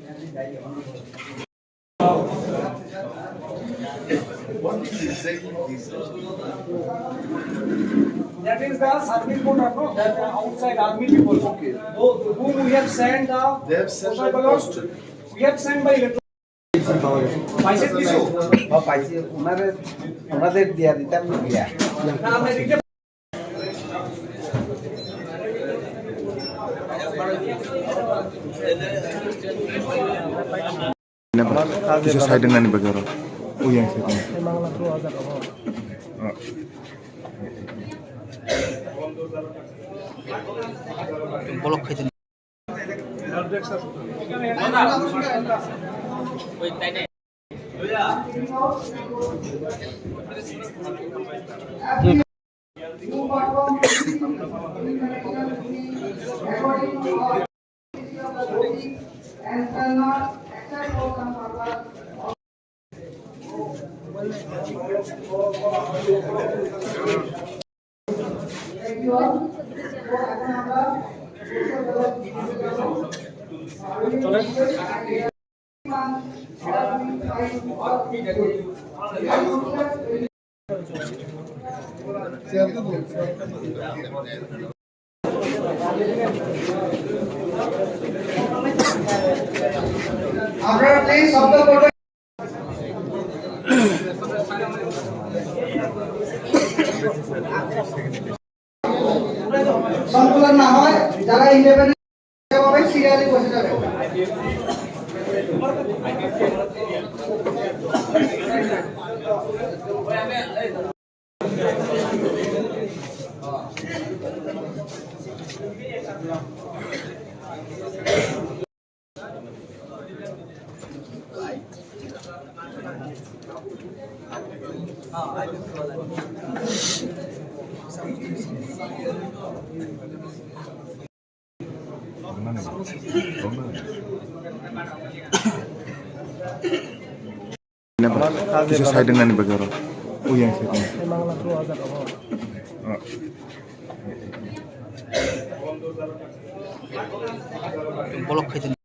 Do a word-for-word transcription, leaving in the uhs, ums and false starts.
That is the service board, no? That outside army people. Okay. Whom we have sent the They have sent social balloons. We have sent by electronic. পাইছে কিছু? হ্যাঁ, পাইছি। ওনারে, ওনাদের দিয়া দিতাম, দিয়া। না, আমরা দিতে Kisa side nani bagwi oro. Uyang side nani. Block khai. আপনারা প্লিজ শব্দ করবেন। সংকুলন না হয়, যারা ইন্ডিপেন্ডেন্ট, এভাবে সিরিয়ালি বসে যাবে। Kisa side nani bagwi oro. Uyang side nani. Block khai.